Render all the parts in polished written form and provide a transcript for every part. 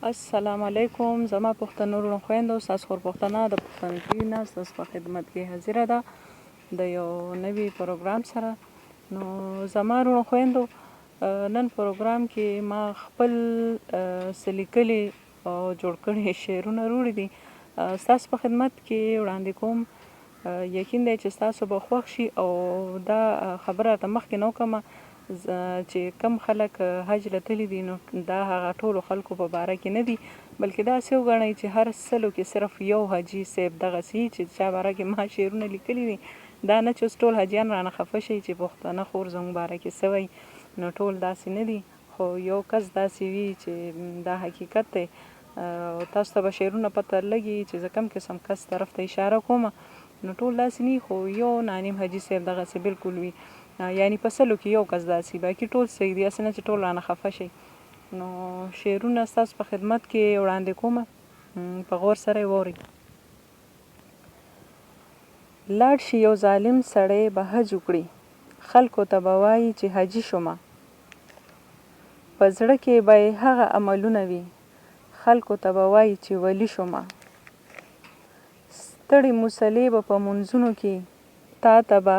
السلام علیکم زما پښتنو وروڼو خویندو، ستاسو خور پښتنه د پښتنو ټي وي نه ستاسو په خدمت کې حاضره ده د یو نوي پروګرام سره. نو زما وروڼو خویندو، نن پروګرام کې ما خپل څه لیکلي او جوړ کړي شعرونه وروړي دي، ستاسو په خدمت کې وړاندې کوم. یقین دی چې ستاسو به خوښ شي. او دا خبره راته مخکې نه وکړم چې کم خلک حج له تللي دي، نو دا هغه ټولو خلکو په باره کې نه دي، بلکې داسې وګڼئ چې هر سلو کې صرف یو حاجي صاحب دغسې چې چا باره کې ما شعرونه لیکلي دي. دا نه چې اوس ټول حاجیان رانه خفه شي چې پښتنه خور زموږ باره کې څه وایي. نو ټول داسې نه دي، خو یو کس داسې وي چې دا حقیقت دی. او تاسو ته به شعرونه پته لګي چې زه کوم قسم کس طرف ته اشاره کوم. نو ټول داسې نه، خو یو نانیم حاجي صاحب دغسې بالکل وي، یعنی په سلو کې یو کس داسې، باقي ټول صحیح دي. هسې نه چې ټول رانه خفه شي. نو شعرونه ستاسو په خدمت کې وړاندې کوم، په غور سره یې واورئ. لاړ شي یو ظالم سړی به حج وکړي، خلکو ته به وایي چې حاجي شومه. په زړه کې به یې هغه عملونه وي، خلکو ته به وایي چې ولي شومه. ستړي مصلې به په منځونو کې تا ته به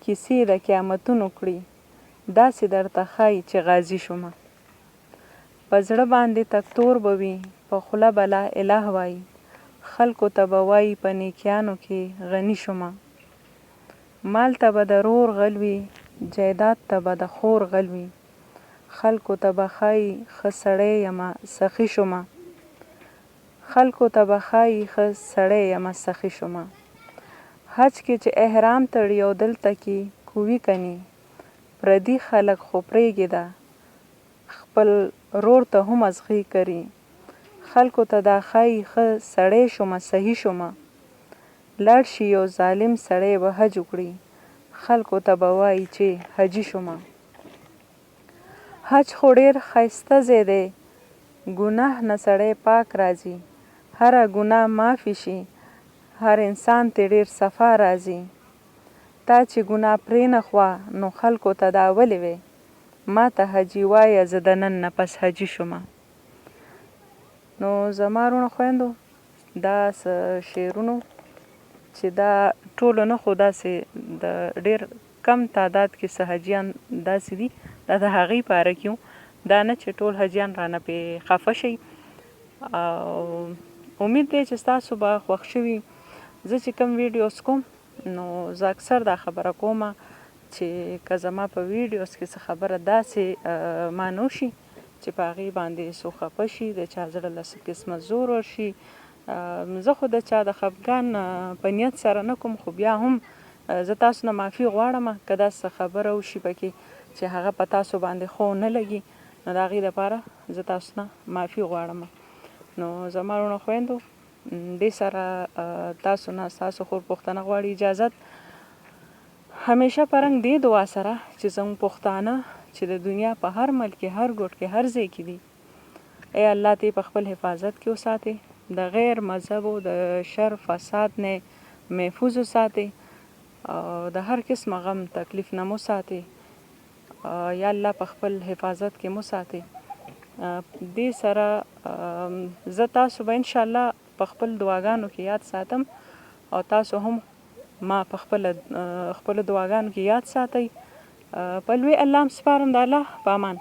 کیسې د قیامتونو کړي، داسې درته ښایي چې غازي شومه. په زړه باندې تکتور به وي، په خوله به لا اله وایي، خلکو ته به وایي په نیکیانو کې غني شومه. مال ته به د رور غل وي، جایداد ته به د خور غل وي، خلکو ته به ښایي ښه سړی یمه سخي شومه. خلکو ته به ښایي ښه سړی یمه سخي شومه. حج کې چې احرام تړي او دلته کې کوي کني، پردي خلک خو پرېږده خپل رور ته هم ازغي کري، خلکو ته دا ښایي ښه سړی شومه صحیح شومه. لاړ شي یو ظالم سړی به حج وکړي، خلکو ته به وایي چې حجي شومه. حج خو ډېر ښایسته ځای دی، ګناه نه سړی پاک راځي، هره ګناه معافي شي، هر انسان ترې ډېر صفا راځي. تا چې ګناه پرېنښوه نو خلکو ته دا ولې وې، ماته حجي وایه زه د نن نه پس حجي شومه. نو زما وروڼو خویندو، دا څه شعرونو چې دا ټولو نه، خو داسې د ډېر کم تعداد کې څه حاجیان داسې دي، دا د هغوی په باره کې وو. دا نه چې ټول حاجیان رانه پې خفه شي. او امید دی چې ستاسو به خوښ شوي. زه چې کوم ویډیوز کوم، نو زه اکثر دا خبره کوم چې که زما په ویډیوز کې څه خبره داسې معنی وشي چې په هغې باندې څوک خفه شي، د چا زړه له څه قسمه زور ورشي، زه خو د چا د خفګان په نیت سره نه کوم، خو بیا هم زه تاسو نه معافي غواړم که داسې خبره وشي پکې چې هغه په تاسو باندې ښه ونه لګي، نو د هغې دپاره زه تاسو نه معافي غواړم. نو زما وروڼو خویندو، دې سره تاسو نه ستاسو خور پښتنه غواړي اجازت، همیشه په رنګ دې دعا سره چې زموږ پښتانه چې د دنیا په هر ملک کې، هر ګوټ کې، هر ځای کې دي، ای الله ته په خپل حفاظت کې وساتې، د غیر مذهبو د شر فساد نه محفوظ وساتې او د هر قسمه غم تکلیف نه مو ساتې. یا الله په خپل حفاظت کې مو ساتې. دې سره زه تاسو به ان شاء الله په خپل دعاګانو کې یاد ساتم او تاسو هم ما په خپل دعاګانو کې یاد ساتئ. په لوی الله هم سپارم، د الله په امان.